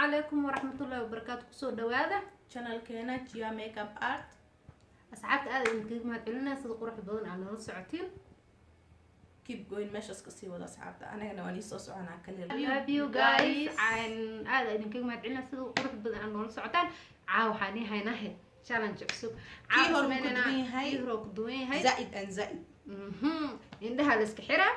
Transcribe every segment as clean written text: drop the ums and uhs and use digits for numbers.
Calaykum waraxmatullaahi wabarakaatu. Kusoo dhawaada channelkeena Gia Makeup Art. Asxaabta, aad idinkaga mahad celinaya sida quruxda badan aad nala socotiin. Keep going, meeshaas kasii wada asxaabta, anagana waan iisoo soconaa kale. Love you guys. Aad idinkaga mahad celinaya sida quruxda badan aad noola socotaan. Caawa waxaan ii haynahe challenge cusub. Kii hore wuu ka duwan yahay. Kii hore wuu ka duwan yahay. Zaaid an zaaid. Indhaha la iska xiraa,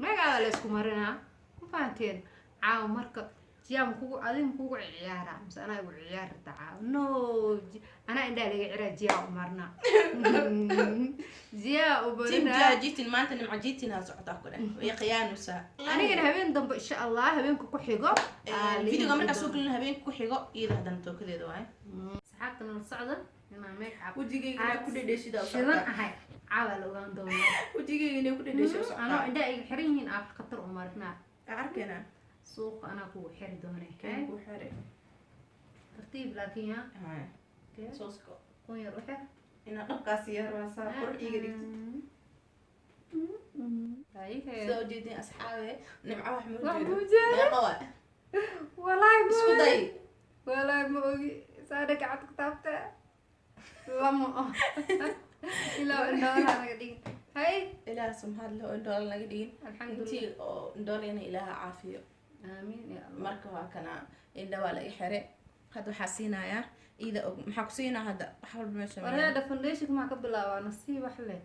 magaada la isku marinaa, ma fahanteen? Caawa marka jiyaa makugu adiga makugu ciyaaraa mise anaa igu ciyaari rabta caawa? No, anaa indhaha laga xiraa, jiyaa u marnaa, jiyaa u team marinaa. Gia jitin maanta, Nimca jitin aa socotaa ku dheh, way qiyaanusaa. Anigana habeen dambe insha Allah, habeenka ku xigo aa la Videoga iibin markaa soo doona. gelin habeenka ku xigo, iyada haddana tookadeeda waaye. Asxaabta nala socda inaa make up Wejigayga inaa ku dhedheeshida u shidan socotaa. ahay caawa la ogaan doonaa. Wejigayga inay ku dhedheesha u Anoo socotaa. indhaha iga xiran yihiin aa khatar u marinaa. Aa arkeenaa. Suuqa anaa kugu xiri doonay. Keen ku xire. Tartiib laakiin yaa. Haya. Okay. Soosko. Kun yar u xir. Inaa dhabkaasi yar waasaa qurux iiga dhigtid. Haye. Sida ujeedin asxaabe, Nimca wax ma Wax ujeedo. ma ujeedo. Meeqa waay? Walaahi ma Isku ogi. day. Walaahi ma ogi. Saadha gacanta ku taabta lama oh ilaa indhoolaha naga dhigin. Hay. Ilaah sumxaad leh oo indhoola naga dhigin. Alxamdulilah. Intii oo indhoolana Ilaaha caafiyo. Aamiin ya Allah. Marka waa kana, indha waa laga xire. Hadda waxaa siinayaa iyada og maxaa ku siinaa hadda wax walba meesha. Wareeda foundation maa ka bilaabaa? Nasiib wax leh.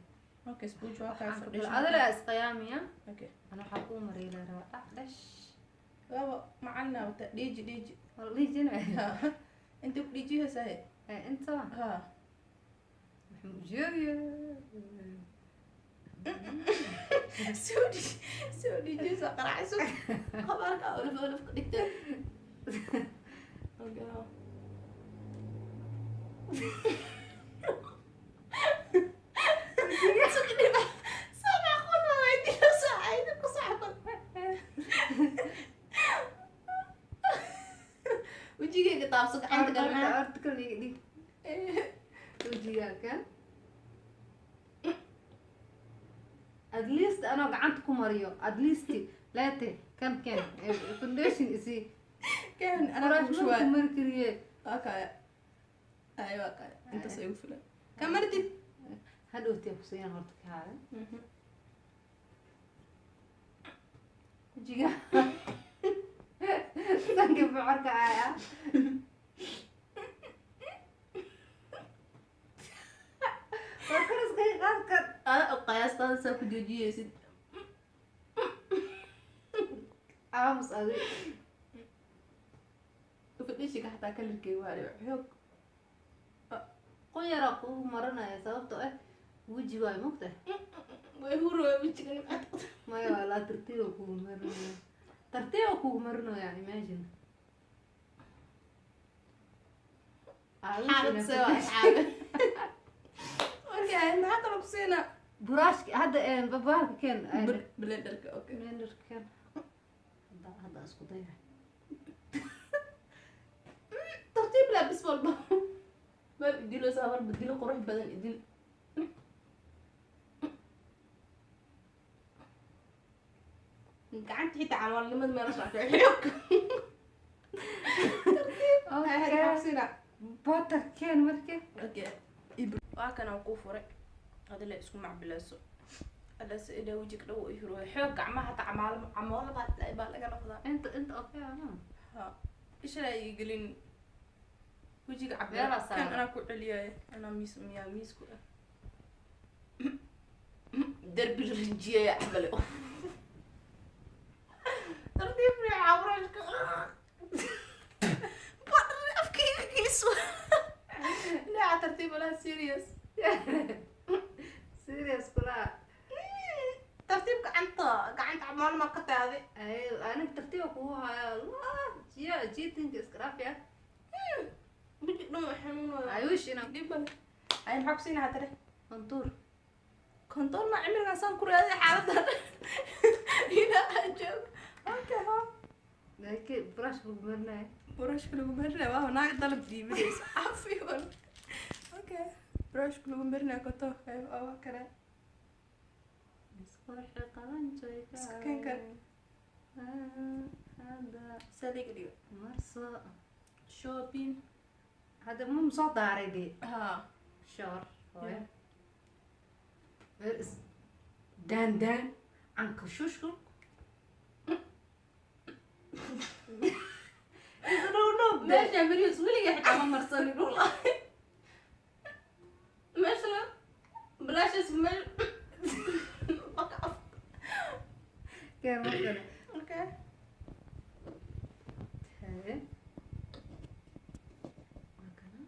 Okay, spuj waa kaa Waxaan ka foundation. bilaab adale isqiyaamiya. Okay. Ana waxaa kuu mariya la rabaa dhac dhash. Waaba macalina wata, dhiiji dhiiji. Wala dhiijina. Inta ku dhiijihaysaa. Inta. Ha. Waxaan ujeediyaa. Soo dhiij, soo dhiijiyaysa, qaracayso qabaarka olaf olaf ka dhigtay. Okay. Soo macquul ma weydiino saacayda ku socdo. Wejigayga taabso, gacanta galmaa. Horta kale iga dhig wejigaa kan, at least anoo gacanta ku mariyo, at least leete kan ken foundation isi. Kan anaa Brush kugu ma shubaa. ku mari kariye. Waa kaya, ay waa kaya, intaas igu filan ka martid. Hadhowtee kusiiyan horta kaada wejiga sanka bocorka aya. War kor iskaga qaad kar. Ada qiyaastaada saa ku joojiyeysid. Aamus adi. Fadhishiga xataa kalarkeyga waa dhibac xoog. Qun yaraa kugu maranaya sababtoo ah weji waay mugta. Way hurwaa wejiga, Nimcad. Maya, waa laa, tartiiba kugu marinaya, tartiiba kugu marinaya, imagine. Xaalad see waa asxaabe. Okay, maxaa kaloo ku siinaa? Buraashka hadda babahalka keen. Blenderka, okay. Blenderka keen hadda, hadda isku daya. Tartiib laa bis walba meel idilo saa walba dilo qurux badan idil. Gacanta xitaa camaalnimada meel socota xoog. Tartiib. Okay. Maxaa ku siinaa? Butter keen marka. Okay, waa kana kuu furay, adila isku macbileyso alas ila wejiga dhow i huro xoog, gacmaha hataa camaal camoola baa baa laga noqdaa. Inta inta, okay ama. Ha ishala ii gelin wejiga cabir. Meelaa kan saaran. Anaa ku celiyay, anaa miis miyaa miis ku ah darbi la rinjiyaya camale. Tartiib riixa burashka, badar afkayga geliso dhinaca, tartiib walaa serious. Serious kula. Tartiib, gacanta gacanta camaal ma ka taaday. Ay, aniga tartiiba kugu haya Allah jiya jiitinka iska dhaafiya. Wejiga dhan waa xanuunaya. I wish inaan Dhib male. Ay, maxaa ku siinaa tare? Contour. Contour ma cimrigan saan ku raaday xaaladan ilaa joog. Okay, ha. Laakiin brush lagu marinaya. Brushka lagu marinaya waa naag dalab dhiibinaysa cafiwan. Okay, brushka lagu marinaya contour waa kana. Isqurxi qalanjoy. Iska keen kan. Hadda Saliga dhigo. Marso. Shopping. Hadda ma soo daaray dee? Ha. Sure. Hooyo. Yeah. Where is dan dan canka shushku? No. Meesha beriis weliga xitaa ma marsanin dhul. Meesha blashes meel baka af. Kee markale? Okay. Haye. Waa kana.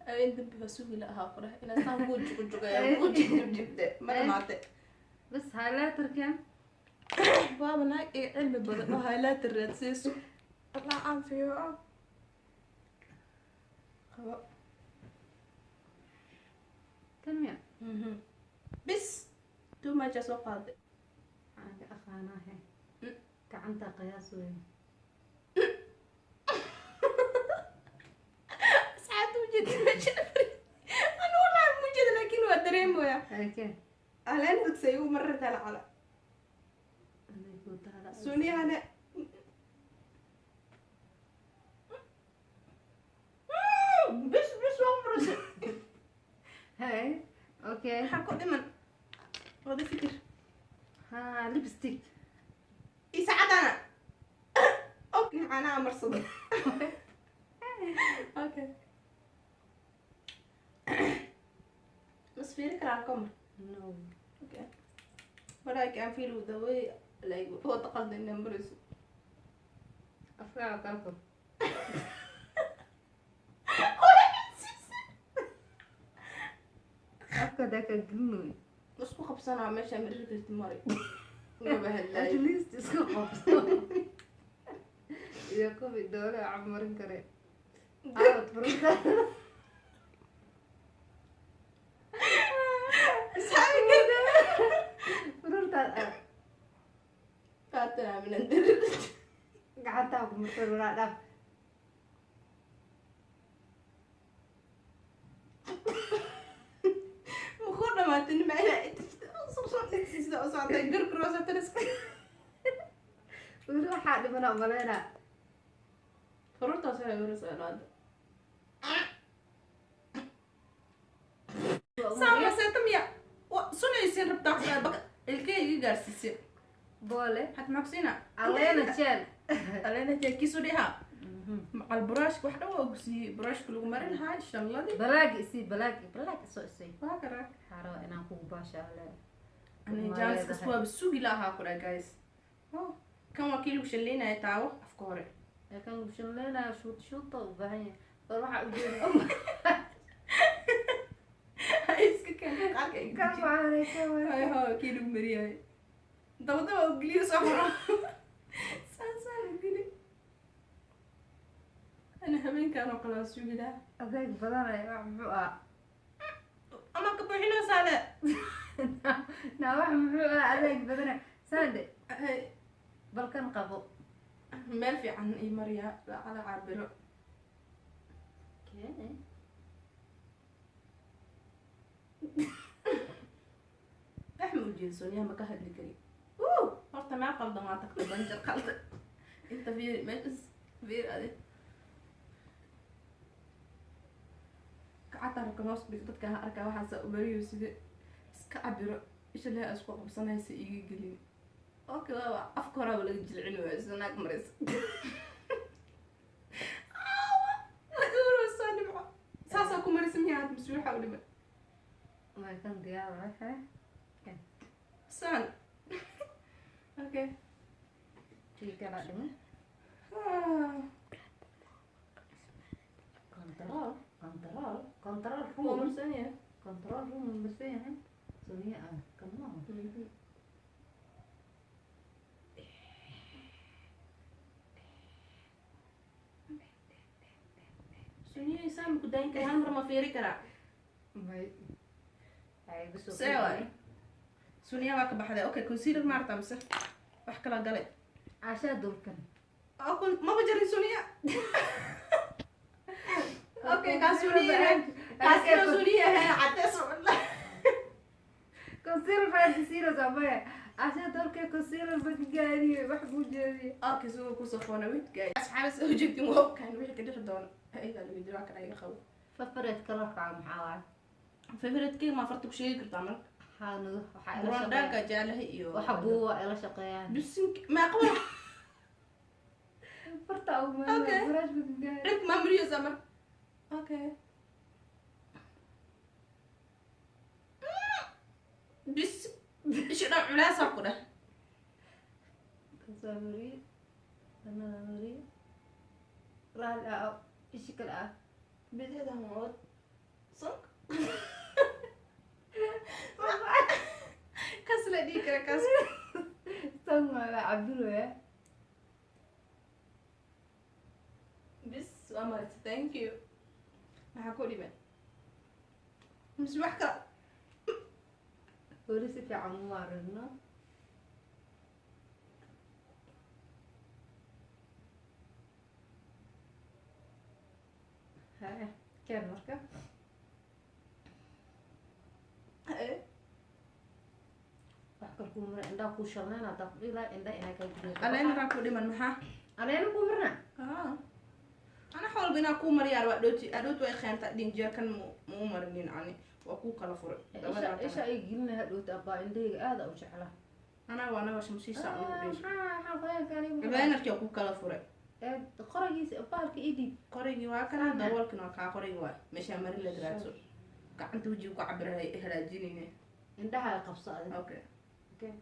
Habeen dambe baa sugi la ahaa qura inaa saan kuu jugjugaya kuu jigjigde ma dhamaate. Bas highlighterkan. Waaba naag ee cilmi badan oo highlighter raadsayso. Allah caafiyo. Qabo. Kan miya? Bis too much aa soo qaaday. Waxaan ka aqaanaa he. Gacanta qiyaas weyn. Asxaabta ujeeda meesha anu wallahi ma ujeeda, laakiin waa dareemaya. Okay. Ahleen dugsay ugu marar lacala. Aday kuu taala. Suuniyahana bis bis waa marasay. Hey, okay. Maxaa ku dhiman? Wada fikir. Ha, lipstick. Isa cadana okay, macnaha marsado. Okay, mas fiiri karaa komar? No. Okay, but I can feel the way like wada qaldan inaan marayso. Afkaaga kala fur. Afka hadaa kaa gelinoy. Isku qabsanaa meesha marir karti maray maba At hadlaayo. least isku qabso iyo kuwii doole camarin kare aawad furunta. Furuntaad ah. Qaatana minan darir. Gacantaa ku marsan walaa dhaaf. Maku dhamaatay nimcada sida u socotay gargaroosa tariska. Weli waxaa dhimana umaleynaa. Furuntaas waxay maraysaa hadda saamaseeta miya sunaysiin rabtaa baka ilkey iga gaarsiisay. Boole. Maxaad maxaa kusiinaa? Aleena jeel. Aleena jeel kiisu dhiha macal buraashka wax dhan waa ku siiyey, buraashka lagu marin lahaa shalladii. Balaagi isii, balaagi, balaagi soo isii. Waa karaa. Waxaa rabaa inaan kugu baashaale. Ani jaaniskas waaba sugi lahaa ku dhaha guys. Oh, kan waa kii lagu shalleynaya taawo afka hore. Kan shanleynaya shuut shuuta u baahan yahay bal waxaa ujeeda. Iska keen qaarka iga Kan guji. waanay, kan Hay waanay. ho kii lagu mariyay dabadaba u geliyo soo horo saan u geli. Ana habeenkan oo kale waa sugi lahaa. Adeeg badanay wax muxuu ah? Ama ka buuxinoo saale. Na wax muxuu ah adeeg badanay sande? Hay. Balkan qabo. Meel fiican ii mariyaa lacala cabiro. Okay. Wax ma ujeeda sooniyaha ma ka hadli kari. Horta meel qaldan waa tagtay, banjar qaldan inta fiiri, meeshas fiiri adi kacata rabkan hoos dhig dadka ha arkaa waxaasa umariyo side iska cabiro isha leha isku qabsanaysa iga gelin. Okay, waaba afka horaaba laga jilcin waayo sida naag maraysa. Laga warwaysaa nimco saasaa ku maraysa miyaa had mise waxaa u dhiman? Waa kan diyaar waxe. Saan okay. Tii kala dhiman. Control, control, control. Waa Room. marsan yahay. Control room marsan yahay soniya ah kan maaha. Suniya saan ku dayn kara hal mar ma fiiri karaa? May ay igu soo. See waay suniya waa ka baxday. Okay, concealer maarta mise wax kala galay? Cashaa dulkan. Oo, maba jarin suniya. Okay, kaa suniya kaas inuu suniya ahayn cadeys. Concealer fahansiinaysaa maya? Asha dalkee concealer ba ka gaariye, wax buu jeediye. Okay, suga kusoo foona widka asxaabi soo jeedin, waa kan wixii ka dhixi doona ayagaa lagu jira kan ayaga qabo. Favorite colorka maxaa waaye? Favorite-keyga ma farta ku sheegi kartaa marka? Waxaa nudu waxaa ila Rondhaanka shaqeeya jaalaha iyo waxa buuwa ila shaqeeyaan. Bisink maa qaban. Farta ugu Okay. brush ba ka gaari. Cirka maa mariyeysaa marka? Okay, bis ishi dhan culaasaa ku dheh. Kasoo mariye, tanada mariye, raali ah, ishi kale ah. Bidixdan waa sank kas la dhihi kara kaas. Tan waa cabiraya. Bis waa maaragtay, thank you. Maxaa ku dhiman mise wax kala? Weli si fiican uma aragno. Haye, keen marka. Wax kale kuu mara, indhaha kuu shalnayn haddaa ku dhihi lahaa indha inaa kaa gudayo. Aleynaraa ku dhiman maxaa? Aleena kuu marna. Ah. Ana xolba inaa kuu mariyaa waa dhooti adhooti way keentaa dhinjeerkan mu marinin, ani waa kuu kala furay. Isha isha ay gelinaya hadhowta abbaa, indhahayga aada u jeclaa. Anaa waa naga shamsiisa ugu dheesho. Maxaa qoyanka anigu? Liner-kii waa kuu kala furay. Qoragiisa bahalka ii dhiib. Qorigii waa kana, daboolkina waa kaa, qorigi waa meeshaa marin la raadso, gacanta wejiga ku cabira halaajinine. Indhaha qabso adiga. Okay. Okay.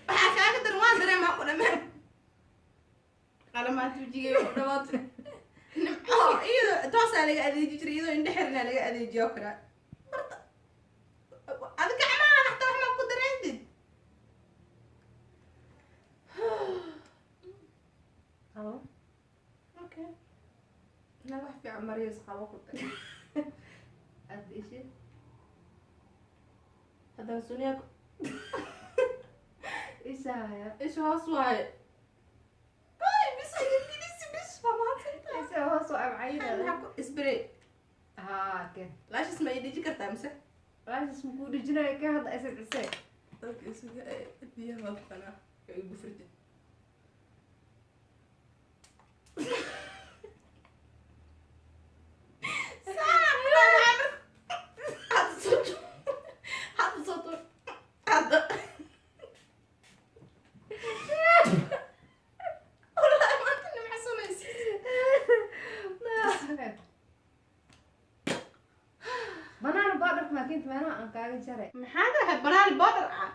Waxaa kaaga daran waan dareemaa ku dhameen qalamaanta wejigay u dhawaatay nimco, iyadoo toosaa laga adeeji jiray, iyadoo indhe xirnaa laga adeejiyo karaa barta adi gacmaha xataa wax maa ku dareentid. Qabo. Okay, inaad wax fiican mariyas qabo ku dar. Aada ishi. Haddana suniya. Isha haya. Isha hoos waaye. Ay, bis ingilisi bis waa mahadsantahay. Isha hoos waa abcayda. Maxaa ku spray? Haa, ken. Lashes ma ii deji kartaa mise? Lashes makuu dhijinayo ka hadda isad cisee. Okay, suga biyaha waa kukanaa ka igu furtid. Hadda soo tuur. Hadda soo tuur. Hadda. Wallaahi maanta nimco samaysid. Banana powder maa keenta meelaha aan kaaga jaray? Maxaa dhahay banana powder ah?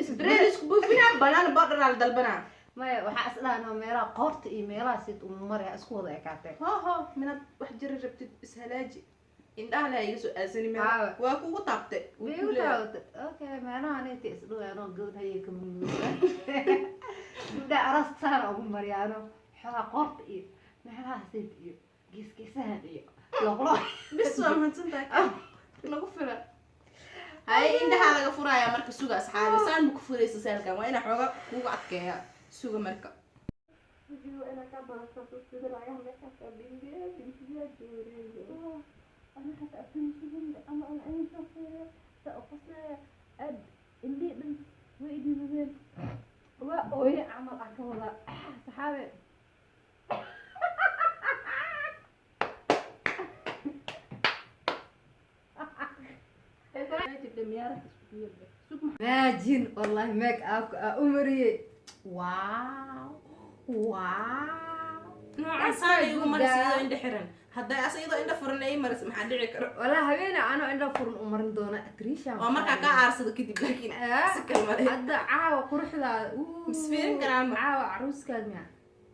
Spray isku buufinaa, banana powder aa la dalbanaa. Maya, waxaa is dhahanaa meelaha qoorta iyo meelaha sid uma maraya, isku wada ekaatee. Ho ho, minaad wax jari rabtid ishalaaji, indhaha leh iga soo aasani meel. Aawe. Waa kugu taabtay. Way igu taawatay. Okay, meelaha anayta isdhowaanoo gabadh hayay ka muluusa gabdhaha arastaana ugu maryaano xoogaa qoorta iyo meelaha sid iyo geesgeesahan iyo loqlo. Bis waa mahadsantahay, nagu filan. Hay, indhaha laga furaaya marka, suga asxaabi, saan ma ku furaysa saalkan, waa inaa xooga kugu adkeeya, suga marka. Inaa ka sida lacagaha meeshaas bingiya bingiya jooreeyo ana xataa afin ama ana inta fiiriyo sa u qoslaya aad indhii dhan way ididadeen, waa ooye camal ah ka wadaa saxaabe. Imagine, wallahi make up aa u mariyey, wow wow. Noocaasaan igu maris iyadoo indha xiran, hadday asa iyadoo indha furan ay maris, maxaa dhici karo? Walaa habeena anoo indha furan u marin doona Trisha. Waa markaa kaa aarsado kadib, laakiin si kale male. Hadda caawa quruxdaada uu. Misfiirin karaa ma? Caawa caruuskaag miya,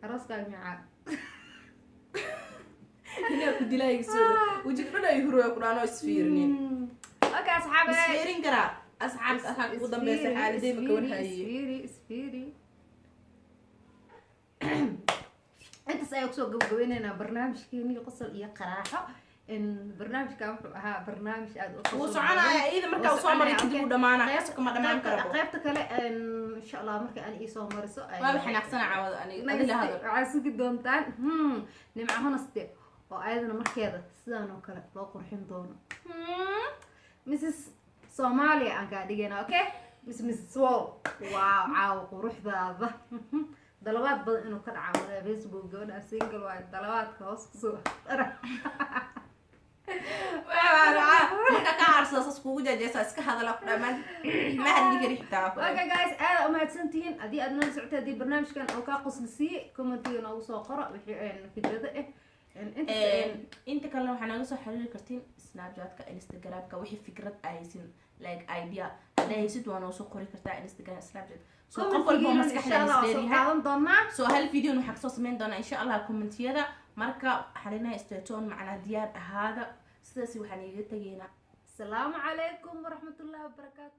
arooskaag miya? Inaa ku dilaa iga soo wejiga dhan ay huraya ku dhaanoo isfiirinin. Okay asxaabe. Isfiirin karaa asxaabta asxaabta ugu dambeysa xaaladey ma ka warhaye. Isfiiri, isfiiri. Intaas ayaa kusoo gabagabeyneynaa barnaamijkeenii qosol iyo qaraaxo. In barnaamijkan wuxuu ahaa barnaamij aada u wuu qosol badan. Soconaya iyada markaa uu soo maray kadib uu dhamaana, qiyaasu kama dhamaan karabo. Qaybta kale insha Allah marka aan iisoo mariso Waaba xanaaqsana caawada aniga adila hadal. Waxaa sugi doontaan nimco honaste. Oo ayadana markeeda sidaan oo kale loo qurxin doono. Mrs Soomaaliya aan kaa dhigayna, okay? Mrs Wow, wow, caawa quruxdaada dalabaad badan inuu ka dhaca malaya. Facebook gabadha single waayo, dalabaadka hoos kusoo dara. Marka ka aarsada, saas kugu jejeesa, iska hadala ku dhamaan, ma hadli kari xitaa ku. Okay guys, aada umahadsantihiin haddii aad nala socotay. Haddii barnaamijkan oo kaa qoslisiiyey, commentiga noogu soo qoro wixii fikrado ah. Intaas. Inta kalena waxaa naga soo xiriiri kartiin Snapchatka, Instagramka. Wixii fikrad aysin, like idea haddaa haysid, waa noo soo qori kartaa Instagram, Snapchat. So qof walba oo Commentigiina insha maskaxda Allah waa soo isleeyahay qaadan doonaa. So hal video waxaa kasoo sameyn doonaa insha Allah commentiyada. Marka waxaa leenahay stay tuned, macnaa diyaar ahaada. Sidaas waxaan iiga tegaynaa. Asalaamu calaykum waraxmatullahi wabarakaatu.